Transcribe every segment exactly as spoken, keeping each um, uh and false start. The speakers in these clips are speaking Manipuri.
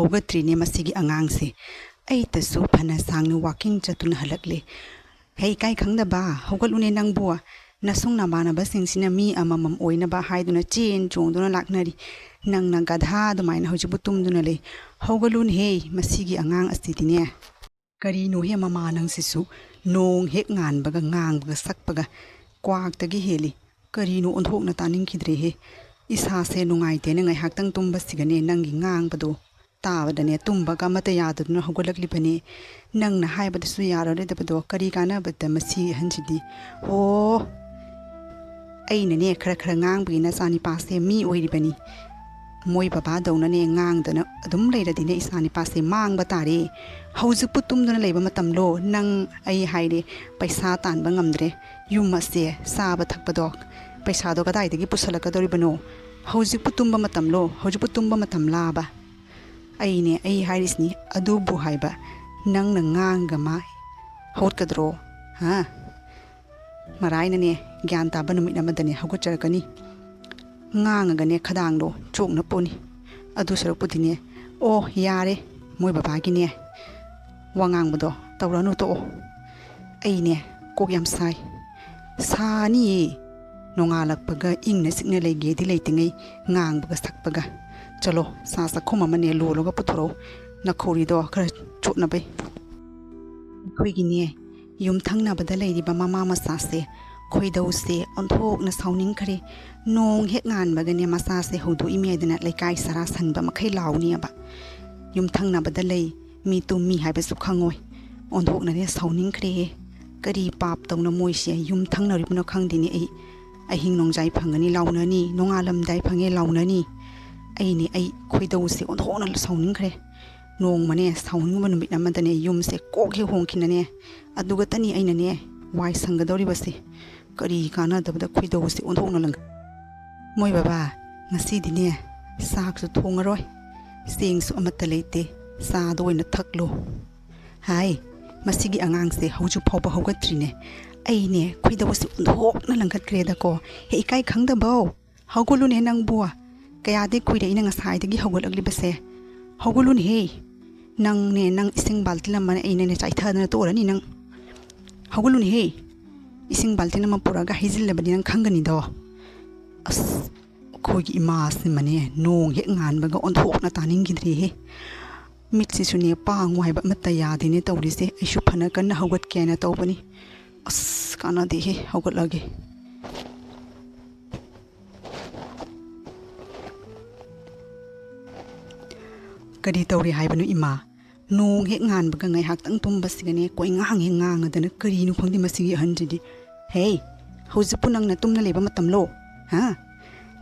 ꯍꯧꯒꯠꯇ꯭ꯔꯤꯅꯦ ꯃꯁꯤꯒꯤ ꯑꯉꯥꯡꯁꯦ꯫ ꯑꯩꯇꯁꯨ ꯐꯅ ꯁꯥꯡꯅ ꯋꯥꯀꯤꯡ ꯆꯠꯇꯨꯅ ꯍꯜꯂꯛꯂꯦ꯫ ꯍꯦ, ꯏꯀꯥꯏ ꯈꯪꯗꯕ, ꯍꯧꯒꯠꯂꯨꯅꯦ ꯅꯪꯕꯨ꯫ ꯅꯁꯨꯡ ꯅꯃꯥꯟꯅꯕꯁꯤꯡꯁꯤꯅ ꯃꯤ ꯑꯃꯃꯝ ꯑꯣꯏꯅꯕ ꯍꯥꯏꯗꯨꯅ ꯆꯦꯟ ꯆꯣꯡꯗꯨꯅ ꯂꯥꯛꯅꯔꯤ꯫ ꯅꯪꯅ ꯒꯙꯥ ꯑꯗꯨꯃꯥꯏꯅ ꯍꯧꯖꯤꯛꯄꯨ ꯇꯨꯝꯗꯨꯅ ꯂꯩ꯫ ꯍꯧꯒꯠꯂꯨꯅꯦꯍꯦ, ꯃꯁꯤꯒꯤ ꯑꯉꯥꯡ ꯑꯁꯤꯗꯤꯅꯦ꯫ ꯀꯔꯤꯅꯣꯍꯦ ꯃꯃꯥ ꯅꯪꯁꯤꯁꯨ? ꯅꯣꯡ ꯍꯦꯛ ꯉꯥꯟꯕꯒ ꯉꯥꯡꯕꯒ ꯁꯛꯄꯒ ꯀ꯭ꯋꯥꯛꯇꯒꯤ ꯍꯦꯜꯂꯤ꯫ ꯀꯔꯤꯅꯣ ꯑꯣꯟꯊꯣꯛꯅ ꯇꯥꯅꯤꯡꯈꯤꯗ꯭ꯔꯦꯍꯦ꯫ ꯏꯁꯥꯁꯦ ꯅꯨꯡꯉꯥꯏꯇꯦꯅ ꯉꯥꯏꯍꯥꯛꯇꯪ ꯇꯨꯝꯕꯁꯤꯒꯅꯦ ꯅꯪꯒꯤ ꯉꯥꯡꯕꯗꯣ ꯇꯥꯕꯗꯅꯦ ꯇꯨꯝꯕꯒ ꯑꯃꯠꯇ ꯌꯥꯗꯗꯨꯅ ꯍꯧꯒꯠꯂꯛꯂꯤꯕꯅꯦ꯫ ꯅꯪꯅ ꯍꯥꯏꯕꯗꯁꯨ ꯌꯥꯔꯔꯣꯏꯗꯕꯗꯣ ꯀꯔꯤ ꯀꯥꯟꯅꯕꯗ ꯃꯁꯤ ꯑꯍꯟꯁꯤꯗꯤ? ꯑꯣ, ꯑꯩꯅꯅꯦ ꯈꯔ ꯈꯔ ꯉꯥꯡꯕꯒꯤ ꯅꯆꯥꯅꯤꯄꯥꯁꯦ ꯃꯤ ꯑꯣꯏꯔꯤꯕꯅꯤ꯫ ꯃꯣꯏ ꯕꯕꯥꯗꯧꯅꯅꯦ ꯉꯥꯡꯗꯅ ꯑꯗꯨꯝ ꯂꯩꯔꯗꯤꯅꯦ ꯏꯆꯥꯅꯤꯄꯥꯁꯦ ꯃꯥꯡꯕ ꯇꯥꯔꯦ꯫ ꯍꯧꯖꯤꯛꯄꯨ ꯇꯨꯝꯗꯨꯅ ꯂꯩꯕ ꯃꯇꯝꯂꯣ? ꯅꯪ, ꯑꯩ ꯍꯥꯏꯔꯦ, ꯄꯩꯁꯥ ꯇꯥꯟꯕ ꯉꯝꯗ꯭ꯔꯦ꯫ ꯌꯨꯝ ꯑꯁꯦ ꯆꯥꯕ ꯊꯛꯄꯗꯣ, ꯄꯩꯁꯥꯗꯣ ꯀꯗꯥꯏꯗꯒꯤ ꯄꯨꯁꯜꯂꯛꯀꯗꯧꯔꯤꯕꯅꯣ? ꯍꯧꯖꯤꯛꯄꯨ ꯇꯨꯝꯕ ꯃꯇꯝꯂꯣ? ꯍꯧꯖꯤꯛꯄꯨ ꯇꯨꯝꯕ ꯃꯇꯝ ꯂꯥꯕ? ꯑꯩꯅꯦ, ꯑꯩ ꯍꯥꯏꯔꯤꯁꯤꯅꯤ, ꯑꯗꯨꯕꯨ ꯍꯥꯏꯕ ꯅꯪꯅ ꯉꯥꯡꯒ ꯃꯥ ꯍꯧꯒꯠꯀꯗ꯭ꯔꯣ? ꯍꯥ? ꯃꯔꯥꯏꯅꯅꯦ, ꯒ꯭ꯌꯥꯟ ꯇꯥꯕ ꯅꯨꯃꯤꯠ ꯑꯃꯗꯅꯦ ꯍꯧꯒꯠꯆꯔꯛꯀꯅꯤ꯫ ꯉꯥꯡꯉꯒꯅꯦ ꯈꯗꯥꯡꯗꯣ ꯆꯣꯛꯅ ꯄꯣꯅꯤ꯫ ꯑꯗꯨ ꯁꯔꯨꯛꯄꯨꯗꯤꯅꯦ, ꯑꯣ ꯌꯥꯔꯦ, ꯃꯣꯏ ꯕꯕꯥꯒꯤꯅꯦ ꯋꯥ ꯉꯥꯡꯕꯗꯣ ꯇꯧꯔꯅꯨ, ꯇꯣꯛꯑꯣ꯫ ꯑꯩꯅꯦ ꯀꯣꯛ ꯌꯥꯝ ꯁꯥꯏ꯫ ꯁꯥꯅꯤꯌꯦ, ꯅꯣꯡꯉꯥꯜꯂꯛꯄꯒ ꯏꯪꯅ ꯆꯤꯛꯅ ꯂꯩꯒꯦꯗꯤ ꯂꯩꯇ꯭ꯔꯤꯉꯩ ꯉꯥꯡꯕꯒ ꯁꯛꯄꯒ꯫ ꯆꯠꯂꯣ, ꯆꯥ ꯆꯥꯛꯈꯨꯝ ꯑꯃꯅꯦ ꯂꯣꯜꯂꯒ ꯄꯨꯊꯣꯔꯛꯎ, ꯅꯈꯧꯔꯤꯗꯣ ꯈꯔ ꯆꯣꯠꯅꯕꯩ꯫ ꯑꯩꯈꯣꯏꯒꯤꯅꯦ ꯌꯨꯝꯊꯪꯅꯕꯗ ꯂꯩꯔꯤꯕ ꯃꯃꯥ ꯃꯆꯥꯁꯦ ꯈꯣꯏꯗꯧꯁꯦ ꯑꯣꯟꯊꯣꯛꯅ ꯁꯥꯎꯅꯤꯡꯈ꯭ꯔꯦ꯫ ꯅꯣꯡ ꯍꯦꯛ ꯉꯥꯟꯕꯒꯅꯦ ꯃꯆꯥꯁꯦ ꯍꯧꯗꯣꯛꯏꯃꯤ ꯍꯥꯏꯗꯅ ꯂꯩꯀꯥꯏ ꯁꯥꯔꯥ ꯁꯟꯕ ꯃꯈꯩ ꯂꯥꯎꯅꯤꯑꯕ꯫ ꯌꯨꯝꯊꯪꯅꯕꯗ ꯂꯩ, ꯃꯤ ꯇꯨꯝꯃꯤ ꯍꯥꯏꯕꯁꯨ ꯈꯪꯉꯣꯏ꯫ ꯑꯣꯟꯊꯣꯛꯅꯅꯦ ꯁꯥꯎꯅꯤꯡꯈ꯭ꯔꯦꯍꯦ꯫ ꯀꯔꯤ ꯄꯥꯞ ꯇꯧꯅ ꯃꯣꯏꯁꯦ ꯌꯨꯝ ꯊꯪꯅꯔꯤꯕꯅꯣ ꯈꯪꯗꯦꯅꯦ꯫ ꯑꯩ ꯑꯍꯤꯡ ꯅꯣꯡꯖꯥꯏ ꯐꯪꯒꯅꯤ ꯂꯥꯎꯅꯅꯤ, ꯅꯣꯡꯉꯥꯜꯂꯝꯗꯥꯏ ꯐꯪꯉꯦ ꯂꯥꯎꯅꯅꯤ꯫ ꯑꯩꯅꯦ, ꯑꯩ ꯈꯣꯏꯗꯧꯁꯦ ꯑꯣꯟꯊꯣꯛꯅ ꯁꯥꯎꯅꯤꯡꯈ꯭ꯔꯦ꯫ ꯅꯣꯡꯃꯅꯦ ꯁꯥꯎꯅꯤꯡꯕ ꯅꯨꯃꯤꯠ ꯑꯃꯗꯅꯦ ꯌꯨꯝꯁꯦ ꯀꯣꯛ ꯍꯦꯛ ꯍꯣꯡꯈꯤꯅꯅꯦ ꯑꯗꯨꯒꯇꯅꯤ ꯑꯩꯅꯅꯦ ꯋꯥꯏ ꯁꯪꯒꯗꯧꯔꯤꯕꯁꯦ꯫ ꯀꯔꯤ ꯀꯥꯟꯅꯗꯕꯗ ꯈꯣꯏꯗꯧꯁꯦ ꯑꯣꯟꯊꯣꯛꯅ ꯂꯪ-, ꯃꯣꯏ ꯕꯕꯥ, ꯉꯁꯤꯗꯤꯅꯦ ꯆꯥꯛꯁꯨ ꯊꯣꯡꯉꯔꯣꯏ, ꯆꯦꯡꯁꯨ ꯑꯃꯠꯇ ꯂꯩꯇꯦ, ꯆꯥꯗ ꯑꯣꯏꯅ ꯊꯛꯂꯣ꯫ ꯍꯥꯏ, ꯃꯁꯤꯒꯤ ꯑꯉꯥꯡꯁꯦ ꯍꯧꯖꯤꯛ ꯐꯥꯎꯕ ꯍꯧꯒꯠꯇ꯭ꯔꯤꯅꯦ꯫ ꯑꯩꯅꯦ ꯈꯣꯏꯗꯧꯁꯦ ꯑꯣꯟꯊꯣꯛꯅ ꯂꯪꯈꯠꯈ꯭ꯔꯦꯗꯀꯣ꯫ ꯍꯦ, ꯏꯀꯥꯏ ꯈꯪꯗꯕꯧ, ꯍꯧꯒꯠꯂꯨꯅꯦ ꯅꯪꯕꯨ꯫ ꯀꯌꯥꯗꯤ ꯀꯨꯏꯔꯦ ꯑꯩꯅ ꯉꯁꯥꯏꯗꯒꯤ ꯍꯧꯒꯠꯂꯛꯂꯤꯕꯁꯦ꯫ ꯍꯧꯒꯠꯂꯨꯅꯦꯍꯦ꯫ ꯅꯪꯅꯦ, ꯅꯪ ꯏꯁꯤꯡ ꯕꯥꯜꯇꯤꯟ ꯑꯃꯅ ꯑꯩꯅꯅꯦ ꯆꯥꯏꯊꯗꯅ ꯇꯣꯛꯑꯔꯅꯤ ꯅꯪ꯫ ꯍꯧꯒꯠꯂꯨꯅꯦꯍꯦ꯫ ꯏꯁꯤꯡ ꯕꯥꯜꯇꯤꯟ ꯑꯃ ꯄꯨꯔꯛꯑꯒ ꯍꯩꯖꯤꯜꯂꯕꯗꯤ ꯅꯪ ꯈꯪꯒꯅꯤꯗꯣ꯫ ꯑꯁ, ꯑꯩꯈꯣꯏꯒꯤ ꯏꯃꯥꯁꯤꯃꯅꯦ ꯅꯣꯡ ꯍꯦꯛ ꯉꯥꯟꯕꯒ ꯑꯣꯟꯊꯣꯛꯅ ꯇꯥꯅꯤꯡꯈꯤꯗ꯭ꯔꯦꯍꯦ꯫ ꯃꯤꯠꯁꯤꯁꯨꯅꯦ ꯄꯥꯡꯉꯨ ꯍꯥꯏꯕ ꯑꯃꯠꯇ ꯌꯥꯗꯦꯅꯦ ꯇꯧꯔꯤꯁꯦ꯫ ꯑꯩꯁꯨ ꯐꯅ ꯀꯟꯅ ꯍꯧꯒꯠꯀꯦꯅ ꯇꯧꯕꯅꯤ꯫ ꯑꯁ, ꯀꯥꯟꯅꯗꯦꯍꯦ, ꯍꯧꯒꯠꯂꯒꯦ꯫ ꯀꯔꯤ ꯇꯧꯔꯤ ꯍꯥꯏꯕꯅꯣ ꯏꯃꯥ? ꯅꯣꯡ ꯍꯦꯛ ꯉꯥꯟꯕꯒ ꯉꯥꯏꯍꯥꯛꯇꯪ ꯇꯨꯝꯕꯁꯤꯒꯅꯦ ꯀꯣꯏꯉꯥꯡ ꯍꯦꯛ ꯉꯥꯡꯉꯗꯅ, ꯀꯔꯤꯅꯣ ꯈꯪꯗꯦ ꯃꯁꯤꯒꯤ ꯑꯍꯟꯁꯤꯗꯤ꯫ ꯍꯦ, ꯍꯧꯖꯤꯛꯄꯨ ꯅꯪꯅ ꯇꯨꯝꯅ ꯂꯩꯕ ꯃꯇꯝꯂꯣ? ꯍꯥ?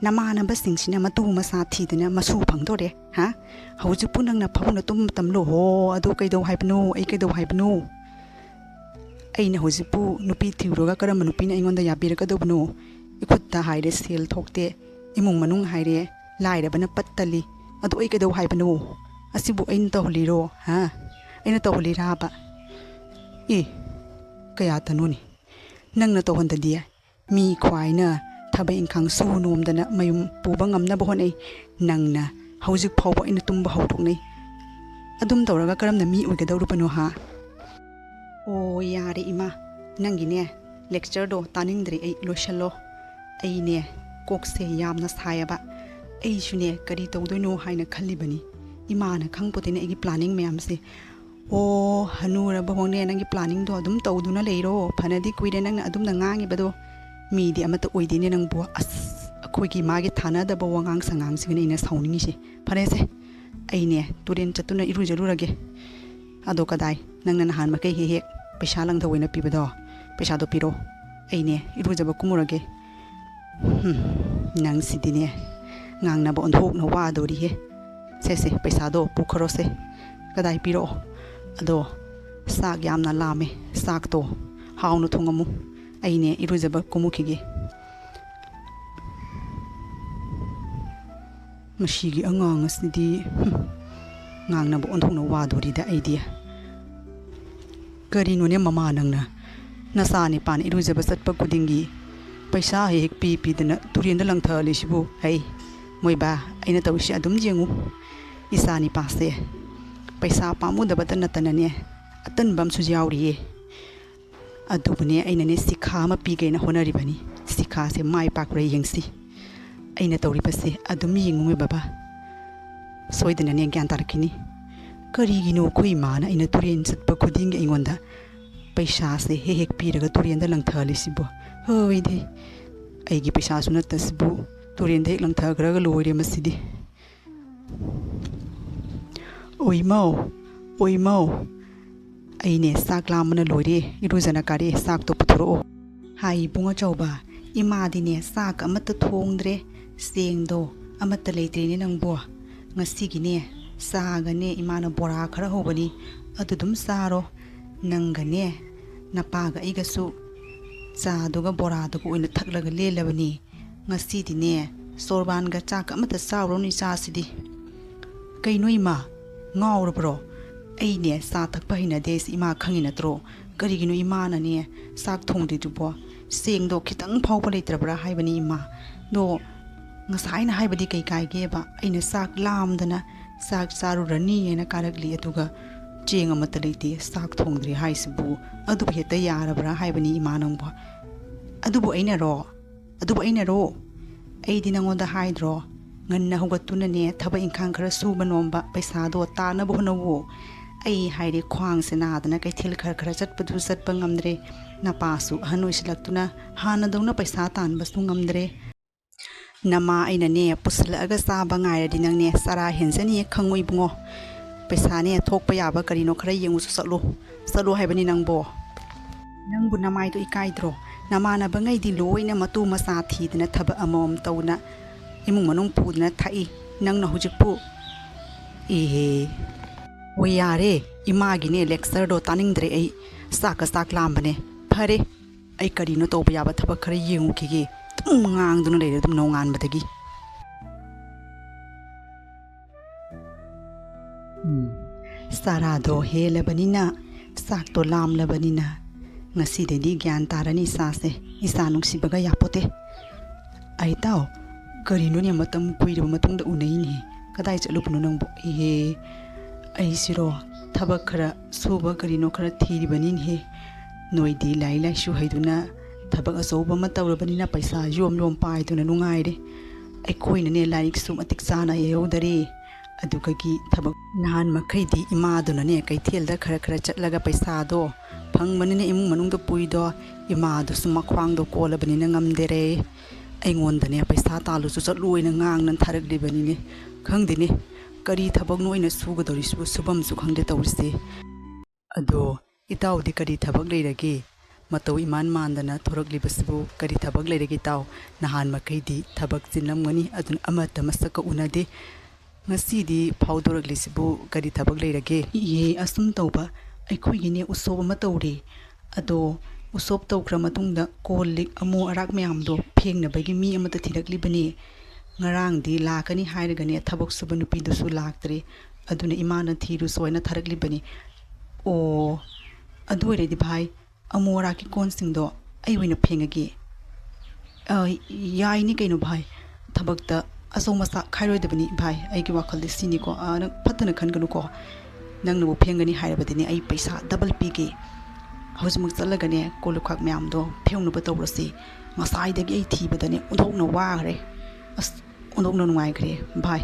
ꯅꯃꯥꯟꯅꯕꯁꯤꯡꯁꯤꯅ ꯃꯇꯨ ꯃꯆꯥ ꯊꯤꯗꯅ ꯃꯁꯨ ꯐꯪꯗꯣꯔꯦ꯫ ꯍꯥ? ꯍꯧꯖꯤꯛꯄꯨ ꯅꯪꯅ ꯐꯃꯨꯡꯗ ꯇꯨꯝꯕ ꯃꯇꯝꯂꯣ? ꯍꯣ, ꯑꯗꯨ ꯀꯩꯗꯧ ꯍꯥꯏꯕꯅꯣ? ꯑꯩ ꯀꯩꯗꯧ ꯍꯥꯏꯕꯅꯣ? ꯑꯩꯅ ꯍꯧꯖꯤꯛꯄꯨ ꯅꯨꯄꯤ ꯊꯤꯔꯨꯔꯒ ꯀꯔꯝꯕ ꯅꯨꯄꯤꯅ ꯑꯩꯉꯣꯟꯗ ꯌꯥꯕꯤꯔꯛꯀꯗꯧꯕꯅꯣ? ꯏꯈꯨꯠꯇ ꯍꯥꯏꯔꯦ ꯁꯦꯜ ꯊꯣꯛꯇꯦ, ꯏꯃꯨꯡ ꯃꯅꯨꯡ ꯍꯥꯏꯔꯦ ꯂꯥꯏꯔꯕꯅ ꯄꯠ ꯇꯜꯂꯤ꯫ ꯑꯗꯨ ꯑꯩ ꯀꯩꯗꯧ ꯍꯥꯏꯕꯅꯣ? ꯑꯁꯤꯕꯨ ꯑꯩꯅ ꯇꯧꯍꯜꯂꯤꯔꯣ? ꯍꯥ? ꯑꯩꯅ ꯇꯧꯍꯜꯂꯤꯔꯥꯕ? ꯑꯦ, ꯀꯌꯥꯇꯅꯣꯅꯦ ꯅꯪꯅ ꯇꯧꯍꯟꯗꯗꯤ? ꯃꯤ ꯈ꯭ꯋꯥꯏꯅ ꯊꯕꯛ ꯏꯪꯈꯥꯡ ꯁꯨ ꯅꯣꯝꯗꯅ ꯃꯌꯨꯝ ꯄꯨꯕ ꯉꯝꯅꯕ ꯍꯣꯠꯅꯩ꯫ ꯅꯪꯅ ꯍꯧꯖꯤꯛ ꯐꯥꯎꯕ ꯑꯩꯅ ꯇꯨꯝꯕ ꯍꯧꯗꯣꯛꯅꯩ꯫ ꯑꯗꯨꯝ ꯇꯧꯔꯒ ꯀꯔꯝꯅ ꯃꯤ ꯑꯣꯏꯒꯗꯧꯔꯤꯕꯅꯣ ꯍꯥ? ꯑꯣ, ꯌꯥꯔꯦ ꯏꯃꯥ, ꯅꯪꯒꯤꯅꯦ lectureꯗꯣ ꯇꯥꯅꯤꯡꯗ꯭ꯔꯦ ꯑꯩ, ꯂꯣꯏꯁꯜꯂꯣ꯫ ꯑꯩꯅꯦ ꯀꯣꯛꯁꯦ ꯌꯥꯝꯅ ꯁꯥꯏꯌꯦꯕ꯫ ꯑꯩꯁꯨꯅꯦ ꯀꯔꯤ ꯇꯧꯗꯣꯏꯅꯣ ꯍꯥꯏꯅ ꯈꯜꯂꯤꯕꯅꯤ꯫ ꯏꯃꯥꯅ ꯈꯪꯄꯣꯠꯇꯦꯅꯦ ꯑꯩꯒꯤ planning ꯃꯌꯥꯝꯁꯦ꯫ ꯑꯣ, ꯍꯅꯨꯔꯕ ꯍꯣꯡꯅꯦ, ꯅꯪꯒꯤ planningꯗꯣ ꯑꯗꯨꯝ ꯇꯧꯗꯨꯅ ꯂꯩꯔꯣ꯫ ꯐꯅꯗꯤ ꯀꯨꯏꯔꯦ ꯅꯪꯅ ꯑꯗꯨꯝꯅ ꯉꯥꯡꯉꯤꯕꯗꯣ꯫ ꯃꯤꯗꯤ ꯑꯃꯠꯇ ꯑꯣꯏꯗꯦꯅꯦ ꯅꯪꯕꯨ꯫ ꯑꯁ, ꯑꯩꯈꯣꯏꯒꯤ ꯃꯥꯒꯤ ꯊꯥꯅꯗꯕ ꯋꯥꯉꯥꯡ ꯁꯉꯥꯡꯁꯤꯒꯅꯦ ꯑꯩꯅ ꯁꯥꯎꯅꯤꯡꯉꯤꯁꯦ꯫ ꯐꯔꯦꯁꯦ, ꯑꯩꯅꯦ ꯇꯨꯔꯦꯟ ꯆꯠꯇꯨꯅ ꯏꯔꯨꯖꯔꯨꯔꯒꯦ꯫ ꯑꯗꯣ ꯀꯗꯥꯏ, ꯅꯪꯅ ꯅꯍꯥꯟ ꯃꯈꯩ ꯍꯦꯛ ꯍꯦꯛ ꯄꯩꯁꯥ ꯂꯪꯊꯧ ꯑꯣꯏꯅ ꯄꯤꯕꯗꯣ, ꯄꯩꯁꯥꯗꯣ ꯄꯤꯔꯣ꯫ ꯑꯩꯅꯦ ꯏꯔꯨꯖꯕ ꯀꯨꯝꯃꯨꯔꯒꯦ꯫ ꯍꯨꯝ, ꯅꯪꯁꯤꯗꯤꯅꯦ, ꯉꯥꯡꯅꯕ ꯑꯣꯟꯊꯣꯛꯅ ꯋꯥꯗꯧꯔꯤꯍꯦ꯫ ꯁꯦ, ꯁꯦ, ꯄꯩꯁꯥꯗꯣ ꯄꯨꯈ꯭ꯔꯣꯁꯦ꯫ ꯀꯗꯥꯏ ꯄꯤꯔꯛꯑꯣ꯫ ꯑꯗꯣ ꯆꯥꯛ ꯌꯥꯝꯅ ꯂꯥꯝꯃꯦ, ꯆꯥꯛꯇꯣ ꯍꯥꯎꯅ ꯊꯣꯡꯉꯝꯃꯨ꯫ ꯑꯩꯅꯦ ꯏꯔꯨꯖꯕ ꯀꯨꯝꯃꯨꯈꯤꯒꯦ꯫ ꯃꯁꯤꯒꯤ ꯑꯉꯥꯡ ꯑꯁꯤꯗꯤ, ꯍꯨꯝ, ꯉꯥꯡꯅꯕ ꯑꯣꯟꯊꯣꯛꯅ ꯋꯥꯗꯣꯔꯤꯗ ꯑꯩꯗꯤ꯫ ꯀꯔꯤꯅꯣꯅꯦ ꯃꯃꯥ ꯅꯪꯅ? ꯅꯆꯥ ꯅꯤꯄꯥꯅ ꯏꯔꯨꯖꯕ ꯆꯠꯄ ꯈꯨꯗꯤꯡꯒꯤ ꯄꯩꯁꯥ ꯍꯦꯛ ꯍꯦꯛ ꯄꯤ ꯄꯤꯗꯅ ꯇꯨꯔꯦꯟꯗ ꯂꯪꯊꯍꯜꯂꯤꯁꯤꯕꯨ? ꯍꯩ, ꯃꯣꯏꯕꯥ, ꯑꯩꯅ ꯇꯧꯔꯤꯁꯤ ꯑꯗꯨꯝ ꯌꯦꯡꯉꯨ꯫ ꯏꯆꯥ ꯅꯤꯄꯥꯁꯦ ꯄꯩꯁꯥ ꯄꯥꯝꯃꯨꯗꯕꯇ ꯅꯠꯇꯅꯅꯦ, ꯑꯇꯟꯕ ꯑꯃꯁꯨ ꯌꯥꯎꯔꯤꯌꯦ꯫ ꯑꯗꯨꯕꯨꯅꯦ, ꯑꯩꯅꯅꯦ ꯁꯤꯈꯥ ꯑꯃ ꯄꯤꯒꯦꯅ ꯍꯣꯠꯅꯔꯤꯕꯅꯤ꯫ ꯁꯤꯈꯥꯁꯦ ꯃꯥꯏ ꯄꯥꯛꯄ꯭ꯔꯥ ꯌꯦꯡꯁꯤ꯫ ꯑꯩꯅ ꯇꯧꯔꯤꯕꯁꯦ ꯑꯗꯨꯝ ꯌꯦꯡꯉꯨꯃꯦ ꯕꯕꯥ, ꯁꯣꯏꯗꯅꯅꯦ ꯒ꯭ꯌꯥꯟ ꯇꯥꯔꯛꯈꯤꯅꯤ꯫ ꯀꯔꯤꯒꯤꯅꯣ ꯑꯩꯈꯣꯏ ꯏꯃꯥꯅ ꯑꯩꯅ ꯇꯨꯔꯦꯟ ꯆꯠꯄ ꯈꯨꯗꯤꯡꯒꯤ ꯑꯩꯉꯣꯟꯗ ꯄꯩꯁꯥꯁꯦ ꯍꯦꯛ ꯍꯦꯛ ꯄꯤꯔꯒ ꯇꯨꯔꯦꯟꯗ ꯂꯪꯊꯍꯜꯂꯤꯁꯤꯕꯣ? ꯍꯣꯏꯗꯤ, ꯑꯩꯒꯤ ꯄꯩꯁꯥꯁꯨ ꯅꯠꯇꯁꯤꯕꯨ ꯇꯨꯔꯦꯟꯗ ꯍꯦꯛ ꯂꯪꯊꯈ꯭ꯔꯒ ꯂꯣꯏꯔꯦ ꯃꯁꯤꯗꯤ꯫ ꯑꯣꯏꯃꯧ, ꯑꯣꯏꯃꯧ, ꯑꯩꯅꯦ ꯆꯥꯛ ꯂꯥꯝꯕꯅ ꯂꯣꯏꯔꯦ, ꯏꯔꯨꯖꯅ ꯀꯥꯔꯦ, ꯆꯥꯛꯇꯣ ꯄꯨꯊꯣꯔꯛꯑꯣ꯫ ꯍꯥꯏ ꯏꯕꯨꯡ ꯑꯆꯧꯕ, ꯏꯃꯥꯗꯤꯅꯦ ꯆꯥꯛ ꯑꯃꯠꯇ ꯊꯣꯡꯗ꯭ꯔꯦ, ꯆꯦꯡꯗꯣ ꯑꯃꯠꯇ ꯂꯩꯇ꯭ꯔꯦꯅꯦ ꯅꯪꯕꯣ꯫ ꯉꯁꯤꯒꯤꯅꯦ ꯆꯥꯒꯅꯦ ꯏꯃꯥꯅ ꯕꯣꯔꯥ ꯈꯔ ꯍꯧꯕꯅꯤ, ꯑꯗꯨ ꯑꯗꯨꯝ ꯆꯥꯔꯣ꯫ ꯅꯪꯒꯅꯦ ꯅꯄꯥꯒ ꯑꯩꯒꯁꯨ ꯆꯥꯗꯨꯒ ꯕꯣꯔꯥꯗꯨꯒ ꯑꯣꯏꯅ ꯊꯛꯂꯒ ꯂꯦꯜꯂꯕꯅꯤ꯫ ꯉꯁꯤꯗꯤꯅꯦ ꯁꯣꯔꯕꯥꯟꯒ ꯆꯥꯛ ꯑꯃꯠꯇ ꯆꯥꯔꯨꯔꯅꯨ ꯏꯆꯥꯁꯤꯗꯤ꯫ ꯀꯩꯅꯣ ꯏꯃꯥ, ꯉꯥꯎꯔꯕ꯭ꯔꯣ? ꯑꯩꯅꯦ ꯆꯥ ꯊꯛꯄ ꯍꯩꯅꯗꯦ ꯍꯥꯏꯁꯤ ꯏꯃꯥ ꯈꯪꯉꯤ ꯅꯠꯇ꯭ꯔꯣ? ꯀꯔꯤꯒꯤꯅꯣ ꯏꯃꯥꯅꯅꯦ ꯆꯥꯛ ꯊꯣꯡꯗ꯭ꯔꯤꯗꯨꯕꯣ? ꯆꯦꯡꯗꯣ ꯈꯤꯇꯪ ꯐꯥꯎꯕ ꯂꯩꯇ꯭ꯔꯕ꯭ꯔꯥ ꯍꯥꯏꯕꯅꯤ ꯏꯃꯥ꯫ ꯑꯗꯣ ꯉꯁꯥꯏꯅ ꯍꯥꯏꯕꯗꯤ ꯀꯩ ꯀꯥꯏꯒꯦꯕ? ꯑꯩꯅ ꯆꯥꯛ ꯂꯥꯝꯗꯅ ꯆꯥꯛ ꯆꯥꯔꯨꯔꯅꯤ ꯍꯥꯏꯅ ꯀꯥꯔꯛꯂꯤ, ꯑꯗꯨꯒ ꯆꯦꯡ ꯑꯃꯠꯇ ꯂꯩꯇꯦ, ꯆꯥꯛ ꯊꯣꯡꯗ꯭ꯔꯤ ꯍꯥꯏꯁꯤꯕꯨ ꯑꯗꯨꯕꯨ ꯍꯦꯛꯇ ꯌꯥꯔꯕ꯭ꯔꯥ ꯍꯥꯏꯕꯅꯤ ꯏꯃꯥ ꯅꯪꯕꯣ? ꯑꯗꯨꯕꯨ ꯑꯩꯅꯔꯣ? ꯑꯗꯨꯕꯨ ꯑꯩꯅꯔꯣ? ꯑꯩꯗꯤ ꯅꯪꯉꯣꯟꯗ ꯍꯥꯏꯗ꯭ꯔꯣ? ꯉꯟꯅ ꯍꯧꯒꯠꯇꯨꯅꯅꯦ ꯊꯕꯛ ꯏꯪꯈꯥꯡ ꯈꯔ ꯁꯨꯕ ꯅꯣꯝꯕ, ꯄꯩꯁꯥꯗꯣ ꯇꯥꯅꯕ ꯍꯣꯠꯅꯧꯋꯣ꯫ ꯑꯩ ꯍꯥꯏꯔꯦ, ꯈ꯭ꯋꯥꯡꯁꯦ ꯅꯥꯗꯅ ꯀꯩꯊꯦꯜ ꯈꯔ ꯈꯔ ꯆꯠꯄꯗꯨ ꯆꯠꯄ ꯉꯝꯗ꯭ꯔꯦ꯫ ꯅꯄꯥꯁꯨ ꯑꯍꯟ ꯑꯣꯏꯁꯤꯜꯂꯛꯇꯨꯅ ꯍꯥꯟꯅꯗꯧꯅ ꯄꯩꯁꯥ ꯇꯥꯟꯕꯁꯨ ꯉꯝꯗ꯭ꯔꯦ꯫ ꯅꯃꯥ ꯑꯩꯅꯅꯦ ꯄꯨꯁꯤꯜꯂꯛꯑꯒ ꯆꯥꯕ ꯉꯥꯏꯔꯗꯤ ꯅꯪꯅꯦ ꯆꯔꯥ ꯍꯦꯟꯖꯅꯤꯌꯦ ꯈꯪꯉꯨ ꯏꯕꯨꯡꯉꯣ꯫ ꯄꯩꯁꯥꯅꯦ ꯊꯣꯛꯄ ꯌꯥꯕ ꯀꯔꯤꯅꯣ ꯈꯔ ꯌꯦꯡꯉꯨꯁꯨ ꯆꯠꯂꯨ꯫ ꯆꯠꯂꯨ ꯍꯥꯏꯕꯅꯤ ꯅꯪꯕꯣ꯫ ꯅꯪꯕꯨ ꯅꯃꯥꯏꯗꯣ ꯏꯀꯥꯏꯗ꯭ꯔꯣ? ꯅꯃꯥꯟꯅꯕꯉꯩꯗꯤ ꯂꯣꯏꯅ ꯃꯇꯨ ꯃꯆꯥ ꯊꯤꯗꯅ ꯊꯕꯛ ꯑꯃꯃꯝ ꯇꯧꯗꯅ ꯏꯃꯨꯡ ꯃꯅꯨꯡ ꯄꯨꯗꯅ ꯊꯛꯏ꯫ ꯅꯪꯅ ꯍꯧꯖꯤꯛꯄꯨ? ꯏꯍꯦ꯫ ꯍꯣꯏ ꯌꯥꯔꯦ, ꯏꯃꯥꯒꯤꯅꯦ lectureꯗꯣ ꯇꯥꯅꯤꯡꯗ꯭ꯔꯦ ꯑꯩ꯫ ꯆꯥꯛꯀ ꯆꯥꯛ ꯂꯥꯝꯕꯅꯦ꯫ ꯐꯔꯦ, ꯑꯩ ꯀꯔꯤꯅꯣ ꯇꯧꯕ ꯌꯥꯕ ꯊꯕꯛ ꯈꯔ ꯌꯦꯡꯉꯨꯈꯤꯒꯦ꯫ ꯑꯗꯨꯝ ꯉꯥꯡꯗꯨꯅ ꯂꯩꯔꯦ ꯑꯗꯨꯝ ꯅꯣꯡꯉꯥꯟꯕꯗꯒꯤ꯫ ꯎꯝ, ꯆꯥꯔꯥꯗꯣ ꯍꯦꯜꯂꯕꯅꯤꯅ, ꯆꯥꯛꯇꯣ ꯂꯥꯝꯂꯕꯅꯤꯅ, ꯉꯁꯤꯗꯩꯗꯤ ꯒ꯭ꯌꯥꯟ ꯇꯥꯔꯅꯤ ꯏꯆꯥꯁꯦ꯫ ꯏꯆꯥ ꯅꯨꯡꯁꯤꯕꯒ ꯌꯥꯄꯣꯠꯇꯦ꯫ ꯑꯩ ꯇꯥꯎ, ꯀꯔꯤꯅꯣꯅꯦ ꯃꯇꯝ ꯀꯨꯏꯔꯕ ꯃꯇꯨꯡꯗ ꯎꯅꯩꯅꯦ꯫ "ꯀꯗꯥꯏ ꯆꯠꯂꯨꯕꯅꯣ ꯅꯪꯕꯨ?" "ꯏꯍꯦ, ꯑꯩꯁꯤꯔꯣ, ꯊꯕꯛ ꯈꯔ ꯁꯨꯕ ꯀꯔꯤꯅꯣ ꯈꯔ ꯊꯤꯔꯤꯕꯅꯤꯅꯦꯍꯦ꯫ ꯅꯣꯏꯗꯤ ꯂꯥꯏꯔꯤꯛ ꯂꯥꯏꯁꯨ ꯍꯩꯗꯨꯅ ꯊꯕꯛ ꯑꯆꯧꯕ ꯑꯃ ꯇꯧꯔꯕꯅꯤꯅ ꯄꯩꯁꯥ ꯌꯣꯝ ꯌꯣꯝ ꯄꯥꯏꯗꯨꯅ ꯅꯨꯡꯉꯥꯏꯔꯦ꯫ ꯑꯩꯈꯣꯏꯅꯅꯦ ꯂꯥꯏꯔꯤꯛꯁꯨ ꯃꯇꯤꯛ ꯆꯥꯅ ꯍꯩꯍꯧꯗꯔꯦ꯫ ꯑꯗꯨꯒꯒꯤ ꯊꯕꯛ ꯅꯍꯥꯟ ꯃꯈꯩꯗꯤ ꯏꯃꯥꯗꯨꯅꯅꯦ ꯀꯩꯊꯦꯜꯗ ꯈꯔ ꯈꯔ ꯆꯠꯂꯒ ꯄꯩꯁꯥꯗꯣ ꯐꯪꯕꯅꯤꯅ ꯏꯃꯨꯡ ꯃꯅꯨꯡꯗ ꯄꯨꯏꯗꯣ, ꯏꯃꯥꯗꯨꯁꯨ ꯃꯈ꯭ꯋꯥꯡꯗꯣ ꯀꯣꯜꯂꯕꯅꯤꯅ ꯉꯝꯗꯦꯔꯦ꯫ ꯑꯩꯉꯣꯟꯗꯅꯦ ꯄꯩꯁꯥ ꯇꯥꯜꯂꯨꯁꯨ ꯆꯠꯂꯨ ꯍꯥꯏꯅ ꯉꯥꯡꯅ ꯊꯥꯔꯛꯂꯤꯕꯅꯤꯅꯦ꯫ ꯈꯪꯗꯦꯅꯦ, ꯀꯔꯤ ꯊꯕꯛꯅꯣ ꯑꯩꯅ ꯁꯨꯒꯗꯧꯔꯤꯁꯤꯕꯨ, ꯁꯨꯐꯝꯁꯨ ꯈꯪꯗꯦ ꯇꯧꯔꯤꯁꯦ꯫ ꯑꯗꯣ ꯏꯇꯥꯎꯗꯤ ꯀꯔꯤ ꯊꯕꯛ ꯂꯩꯔꯒꯦ? ꯃꯇꯧ ꯏꯃꯥꯟ ꯃꯥꯟꯗꯅ ꯊꯣꯔꯛꯂꯤꯕꯁꯤꯕꯨ ꯀꯔꯤ ꯊꯕꯛ ꯂꯩꯔꯒꯦ ꯏꯇꯥꯎ? ꯅꯍꯥꯟ ꯃꯈꯩꯗꯤ ꯊꯕꯛ ꯆꯤꯟꯂꯝꯒꯅꯤ, ꯑꯗꯨꯅ ꯑꯃꯠꯇ ꯃꯁꯛꯀ ꯎꯅꯗꯦ꯫ ꯉꯁꯤꯗꯤ ꯐꯥꯎꯗꯣꯔꯛꯂꯤꯁꯤꯕꯨ ꯀꯔꯤ ꯊꯕꯛ ꯂꯩꯔꯒꯦ? ꯏꯍꯦ, ꯑꯁꯨꯝ ꯇꯧꯕ, ꯑꯩꯈꯣꯏꯒꯤꯅꯦ ꯎꯁꯣꯞ ꯑꯃ ꯇꯧꯔꯦ꯫ ꯑꯗꯣ ꯎꯁꯣꯞ ꯇꯧꯈ꯭ꯔ ꯃꯇꯨꯡꯗ ꯀꯣꯜ ꯂꯤꯛ ꯑꯃꯣ ꯑꯔꯥꯛ ꯃꯌꯥꯝꯗꯣ ꯐꯦꯡꯅꯕꯒꯤ ꯃꯤ ꯑꯃꯗ ꯊꯤꯔꯛꯂꯤꯕꯅꯦ꯫ ꯉꯔꯥꯡꯗꯤ ꯂꯥꯛꯀꯅꯤ ꯍꯥꯏꯔꯒꯅꯦ ꯊꯕꯛ ꯁꯨꯕ ꯅꯨꯄꯤꯗꯨꯁꯨ ꯂꯥꯛꯇ꯭ꯔꯦ꯫ ꯑꯗꯨꯅ ꯏꯃꯥꯅ ꯊꯤꯔꯨꯁꯣ ꯍꯥꯏꯅ ꯊꯥꯔꯛꯂꯤꯕꯅꯤ꯫ ꯑꯣ, ꯑꯗꯨ ꯑꯣꯏꯔꯗꯤ ꯚꯥꯏ, ꯑꯃꯣ ꯑꯔꯥꯛꯀꯤ ꯀꯣꯟꯁꯤꯡꯗꯣ ꯑꯩ ꯑꯣꯏꯅ ꯐꯦꯡꯉꯒꯦ꯫ "ꯑ, ꯌꯥꯏꯅꯤ ꯀꯩꯅꯣ ꯚꯥꯏ, ꯊꯕꯛꯇ ꯑꯆꯧ ꯃꯆꯥ ꯈꯥꯏꯔꯣꯏꯗꯕꯅꯤ ꯚꯥꯏ, ꯑꯩꯒꯤ ꯋꯥꯈꯜꯗꯤ ꯁꯤꯅꯤꯀꯣ꯫ ꯑ, ꯅꯪ ꯐꯠꯇꯅ ꯈꯟꯒꯅꯨꯀꯣ꯫ ꯅꯪꯅꯕꯨ ꯐꯦꯡꯒꯅꯤ ꯍꯥꯏꯔꯕꯗꯤꯅꯦ ꯑꯩ ꯄꯩꯁꯥ ꯗꯕꯜ ꯄꯤꯒꯦ꯫ ꯍꯧꯖꯤꯛꯃꯛ ꯆꯠꯂꯒꯅꯦ ꯀꯣꯜ ꯂꯨꯈꯥꯛ ꯃꯌꯥꯝꯗꯣ ꯐꯦꯡꯅꯕ ꯇꯧꯔꯁꯤ꯫ ꯉꯁꯥꯏꯗꯒꯤ ꯑꯩ ꯊꯤꯕꯗꯅꯦ ꯑꯣꯟꯊꯣꯛꯅ ꯋꯥꯈ꯭ꯔꯦ꯫ ꯑꯁ, ꯑꯣꯟꯊꯣꯛꯅ ꯅꯨꯡꯉꯥꯏꯈ꯭ꯔꯦ ꯚꯥꯏ꯫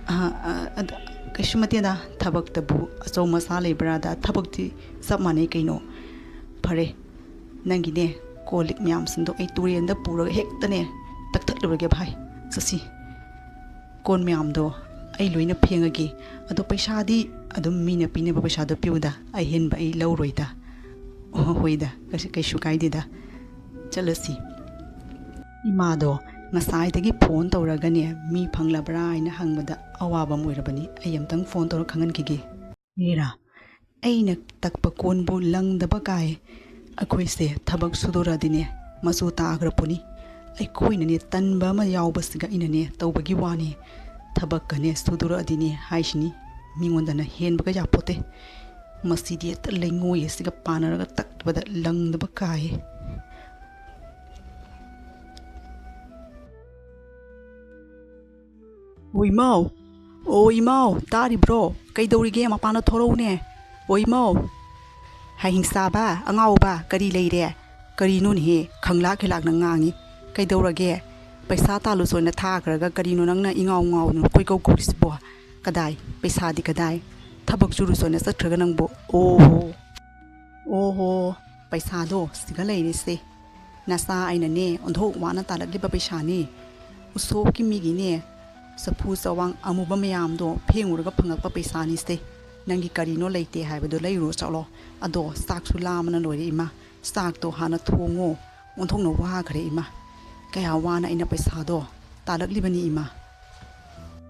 ꯑ, ꯑ, ꯑꯗ, ꯀꯩꯁꯨ ꯅꯠꯇꯦꯗ, ꯊꯕꯛꯇꯕꯨ ꯑꯆꯧ ꯃꯆꯥ ꯂꯩꯕ꯭ꯔꯥꯗ, ꯊꯕꯛꯇꯤ ꯆꯞ ꯃꯥꯟꯅꯩ ꯀꯩꯅꯣ꯫ ꯐꯔꯦ, ꯅꯪꯒꯤꯅꯦ ꯀꯣꯜ ꯂꯤꯛ ꯃꯌꯥꯝꯁꯤꯡꯗꯣ ꯑꯩ ꯇꯨꯔꯦꯟꯗ ꯄꯨꯔꯒ ꯍꯦꯛꯇꯅꯦ ꯇꯛꯊꯠꯂꯨꯔꯒꯦ ꯚꯥꯏ꯫ ꯆꯠꯁꯤ, ꯀꯣꯟ ꯃꯌꯥꯝꯗꯣ ꯑꯩ ꯂꯣꯏꯅ ꯐꯦꯡꯉꯒꯦ꯫ ꯑꯗꯣ ꯄꯩꯁꯥꯗꯤ ꯑꯗꯨꯝ ꯃꯤꯅ ꯄꯤꯅꯕ ꯄꯩꯁꯥꯗꯣ ꯄꯤꯌꯨꯗ, ꯑꯍꯦꯟꯕ ꯑꯩ ꯂꯧꯔꯣꯏꯗ꯫" "ꯑꯣ, ꯍꯣꯏꯗ, ꯀꯩꯁꯨ, ꯀꯩꯁꯨ ꯀꯥꯏꯗꯦꯗ, ꯆꯠꯂꯁꯤ꯫" ꯏꯃꯥꯗꯣ ꯉꯁꯥꯏꯗꯒꯤ ꯐꯣꯟ ꯇꯧꯔꯒꯅꯦ ꯃꯤ ꯐꯪꯂꯕ꯭ꯔꯥ ꯍꯥꯏꯅ ꯍꯪꯕꯗ ꯑꯋꯥꯕ ꯑꯃ ꯑꯣꯏꯔꯕꯅꯤ꯫ ꯑꯩ ꯑꯝꯇꯪ ꯐꯣꯟ ꯇꯧꯔ ꯈꯪꯍꯟꯈꯤꯒꯦ꯫ ꯍꯦꯔꯥ, ꯑꯩꯅ ꯇꯛꯄ ꯀꯣꯟꯕꯨ ꯂꯪꯗꯕ ꯀꯥꯏ꯫ ꯑꯩꯈꯣꯏꯁꯦ ꯊꯕꯛ ꯁꯨꯗꯣꯔꯗꯤꯅꯦ ꯃꯆꯨ ꯇꯥꯈ꯭ꯔ ꯄꯣꯠꯅꯤ꯫ ꯑꯩꯈꯣꯏꯅꯅꯦ ꯇꯟꯕ ꯑꯃ ꯌꯥꯎꯕꯁꯤꯒ ꯑꯩꯅꯅꯦ ꯇꯧꯕꯒꯤ ꯋꯥꯅꯤ꯫ ꯊꯕꯛꯀꯅꯦ ꯁꯨꯗꯣꯔꯛꯑꯗꯤꯅꯦ ꯍꯥꯏꯁꯤꯅꯤ, ꯃꯤꯉꯣꯟꯗꯅ ꯍꯦꯟꯕꯒ ꯌꯥꯄꯣꯠꯇꯦ꯫ ꯃꯁꯤꯗꯤ ꯍꯦꯛꯇ ꯂꯩꯉꯣꯏ ꯑꯁꯤꯒ ꯄꯥꯟꯅꯔꯒ ꯇꯛꯄꯗ ꯂꯪꯗꯕ ꯀꯥꯏ꯫ ꯑꯣ ꯏꯃꯥꯎ, ꯑꯣ ꯏꯃꯥꯎ, ꯇꯥꯔꯤꯕ꯭ꯔꯣ? ꯀꯩꯗꯧꯔꯤꯒꯦ? ꯃꯄꯥꯟꯗ ꯊꯣꯔꯛꯎꯅꯦ꯫ ꯑꯣ ꯏꯃꯥꯎ, ꯍꯩ ꯍꯤꯡꯆꯥꯕ, ꯑꯉꯥꯎꯕ, ꯀꯔꯤ ꯂꯩꯔꯦ? ꯀꯔꯤꯅꯣꯅꯦꯍꯦ? ꯈꯪꯂꯥꯛ ꯈꯤꯂꯥꯛꯅ ꯉꯥꯡꯉꯤ꯫ ꯀꯩꯗꯧꯔꯒꯦ? ꯄꯩꯁꯥ ꯇꯥꯜꯂꯨꯁꯣꯅ ꯊꯥꯈ꯭ꯔꯒ ꯀꯔꯤꯅꯣ ꯅꯪꯅ ꯏꯉꯥꯎ ꯉꯥꯎꯗꯅ ꯀꯣꯏꯀꯧ ꯀꯧꯔꯤꯁꯤꯕꯣ? ꯀꯗꯥꯏ? ꯄꯩꯁꯥꯗꯤ ꯀꯗꯥꯏ? ꯊꯕꯛ ꯁꯨꯔꯨꯁꯣꯅ ꯆꯠꯈ꯭ꯔꯒ ꯅꯪꯕꯨ? ꯑꯣꯍꯣ, ꯑꯣꯍꯣ, ꯄꯩꯁꯥꯗꯣ ꯁꯤꯒ ꯂꯩꯔꯦꯁꯦ꯫ ꯅꯆꯥ ꯑꯩꯅꯅꯦ ꯑꯣꯟꯊꯣꯛ ꯋꯥꯅ ꯇꯥꯜꯂꯛꯂꯤꯕ ꯄꯩꯁꯥꯅꯤ꯫ ꯎꯁꯣꯞꯀꯤ ꯃꯤꯒꯤꯅꯦ ꯆꯐꯨ ꯆꯋꯥꯡ ꯑꯃꯨꯕ ꯃꯌꯥꯝꯗꯣ ꯐꯦꯡꯉꯨꯔꯒ ꯐꯪꯉꯛꯄ ꯄꯩꯁꯥꯅꯤꯁꯦ꯫ ꯅꯪꯒꯤ ꯀꯔꯤꯅꯣ ꯂꯩꯇꯦ ꯍꯥꯏꯕꯗꯣ ꯂꯩꯔꯨꯔꯣ ꯆꯠꯂꯣ꯫ ꯑꯗꯣ ꯆꯥꯛꯁꯨ ꯂꯥꯝꯕꯅ ꯂꯣꯏꯔꯦ ꯏꯃꯥ꯫ ꯆꯥꯛꯇꯣ ꯍꯥꯟꯅ ꯊꯣꯡꯉꯣ꯫ ꯑꯣꯟꯊꯣꯛꯅ ꯋꯥꯈ꯭ꯔꯦ ꯏꯃꯥ꯫ ꯀꯌꯥ ꯋꯥꯅ ꯑꯩꯅ ꯄꯩꯁꯥꯗꯣ ꯇꯥꯜꯂꯛꯂꯤꯕꯅꯤ ꯏꯃꯥ꯫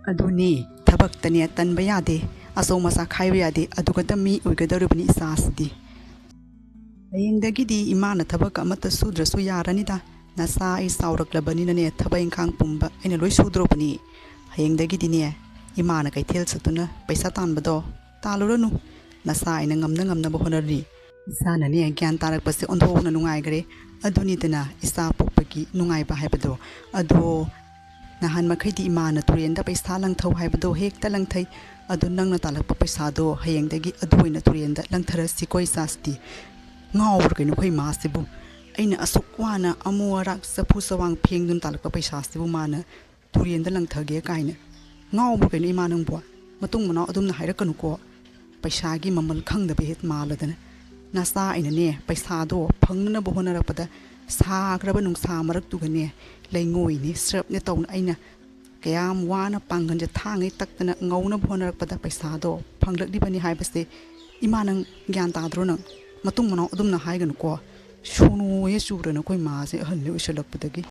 ꯑꯗꯨꯅꯤ, ꯊꯕꯛꯇꯅꯦ ꯇꯟꯕ ꯌꯥꯗꯦ, ꯑꯆꯧ ꯃꯆꯥ ꯈꯥꯏꯕ ꯌꯥꯗꯦ, ꯑꯗꯨꯒꯇ ꯃꯤ ꯑꯣꯏꯒꯗꯧꯔꯤꯕꯅꯤ ꯏꯆꯥꯁꯤꯗꯤ꯫ ꯍꯌꯦꯡꯗꯒꯤꯗꯤ ꯏꯃꯥꯅ ꯊꯕꯛ ꯑꯃꯠꯇ ꯁꯨꯗ꯭ꯔꯁꯨ ꯌꯥꯔꯅꯤꯗ꯫ ꯅꯆꯥ ꯑꯩ ꯆꯥꯎꯔꯛꯂꯕꯅꯤꯅꯅꯦ, ꯊꯕꯛ ꯏꯪꯈꯥꯡ ꯄꯨꯝꯕ ꯑꯩꯅ ꯂꯣꯏ ꯁꯨꯗ꯭ꯔꯣꯕꯅꯤ꯫ ꯍꯌꯦꯡꯗꯒꯤꯗꯤꯅꯦ, ꯏꯃꯥꯅ ꯀꯩꯊꯦꯜ ꯆꯠꯇꯨꯅ ꯄꯩꯁꯥ ꯇꯥꯟꯕꯗꯣ ꯇꯥꯜꯂꯨꯔꯅꯨ꯫ ꯅꯆꯥ ꯑꯩꯅ ꯉꯝꯅ ꯉꯝꯅꯕ ꯍꯣꯠꯅꯔꯤ꯫ ꯏꯆꯥꯅꯅꯦ ꯒ꯭ꯌꯥꯟ ꯇꯥꯔꯛꯄꯁꯦ ꯑꯣꯟꯊꯣꯛꯅ ꯅꯨꯡꯉꯥꯏꯈ꯭ꯔꯦ꯫ ꯑꯗꯨꯅꯤꯗꯅ ꯏꯆꯥ ꯄꯣꯛꯄꯒꯤ ꯅꯨꯡꯉꯥꯏꯕ ꯍꯥꯏꯕꯗꯣ꯫ ꯑꯗꯣ ꯅꯍꯥꯟ ꯃꯈꯩꯗꯤ ꯏꯃꯥꯅ ꯇꯨꯔꯦꯟꯗ ꯄꯩꯁꯥ ꯂꯪꯊꯧ ꯍꯥꯏꯕꯗꯣ ꯍꯦꯛꯇ ꯂꯪꯊꯩ꯫ ꯑꯗꯨ ꯅꯪꯅ ꯇꯥꯜꯂꯛꯄ ꯄꯩꯁꯥꯗꯣ ꯍꯌꯦꯡꯗꯒꯤ ꯑꯗꯨ ꯑꯣꯏꯅ ꯇꯨꯔꯦꯟꯗ ꯂꯪꯊꯔꯁꯤꯀꯣ ꯏꯆꯥꯁꯤꯗꯤ꯫ ꯉꯥꯎꯕ꯭ꯔꯥ ꯀꯩꯅꯣ ꯑꯩꯈꯣꯏ ꯏꯃꯥꯁꯤꯕꯨ? ꯑꯩꯅ ꯑꯁꯨꯛ ꯋꯥꯅ ꯑꯃꯨ ꯑꯔꯥꯛ ꯆꯐꯨ ꯆꯋꯥꯡ ꯐꯦꯡꯗꯨꯅ ꯇꯥꯜꯂꯛꯄ ꯄꯩꯁꯥꯁꯤꯕꯨ ꯃꯥꯅ ꯇꯨꯔꯦꯟꯗ ꯂꯪꯊꯒꯦ ꯀꯥꯏꯅ꯫ ꯉꯥꯎꯕ꯭ꯔꯥ ꯀꯩꯅꯣ ꯏꯃꯥ ꯅꯪꯕꯨ? ꯃꯇꯨꯡ ꯃꯅꯥꯎ ꯑꯗꯨꯝꯅ ꯍꯥꯏꯔꯛꯀꯅꯨꯀꯣ꯫ ꯄꯩꯁꯥꯒꯤ ꯃꯃꯜ ꯈꯪꯗꯕ ꯍꯦꯛ ꯃꯥꯜꯂꯗꯅ꯫ ꯅꯆꯥ ꯑꯩꯅꯅꯦ ꯄꯩꯁꯥꯗꯣ ꯐꯪꯅꯅꯕ ꯍꯣꯠꯅꯔꯛꯄꯗ ꯁꯥꯈ꯭ꯔꯕ ꯅꯨꯡꯁꯥ ꯃꯔꯛꯇꯨꯒꯅꯦ, ꯂꯩꯉꯣꯏꯅꯦ ꯁ꯭ꯔꯞꯅꯦ ꯇꯧꯅ ꯑꯩꯅ ꯀꯌꯥꯝ ꯋꯥꯅ ꯄꯥꯡꯒꯜꯁꯦ ꯊꯥꯡꯉꯩ ꯇꯛꯇꯅ ꯉꯧꯅꯕ ꯍꯣꯠꯅꯔꯛꯄꯗ ꯄꯩꯁꯥꯗꯣ ꯐꯪꯂꯛꯂꯤꯕꯅꯤ ꯍꯥꯏꯕꯁꯦ ꯏꯃꯥ ꯅꯪ ꯒ꯭ꯌꯥꯟ ꯇꯥꯗ꯭ꯔꯣ ꯅꯪ? ꯃꯇꯨꯡ ꯃꯅꯥꯎ ꯑꯗꯨꯝꯅ ꯍꯥꯏꯒꯅꯨꯀꯣ꯫ ꯁꯣꯅꯣꯌꯦ ꯆꯨꯔꯅ ꯑꯩꯈꯣꯏ ꯃꯥꯁꯦ ꯑꯍꯜꯅꯦ ꯑꯣꯏꯁꯜꯂꯛꯄꯗꯒꯤ꯫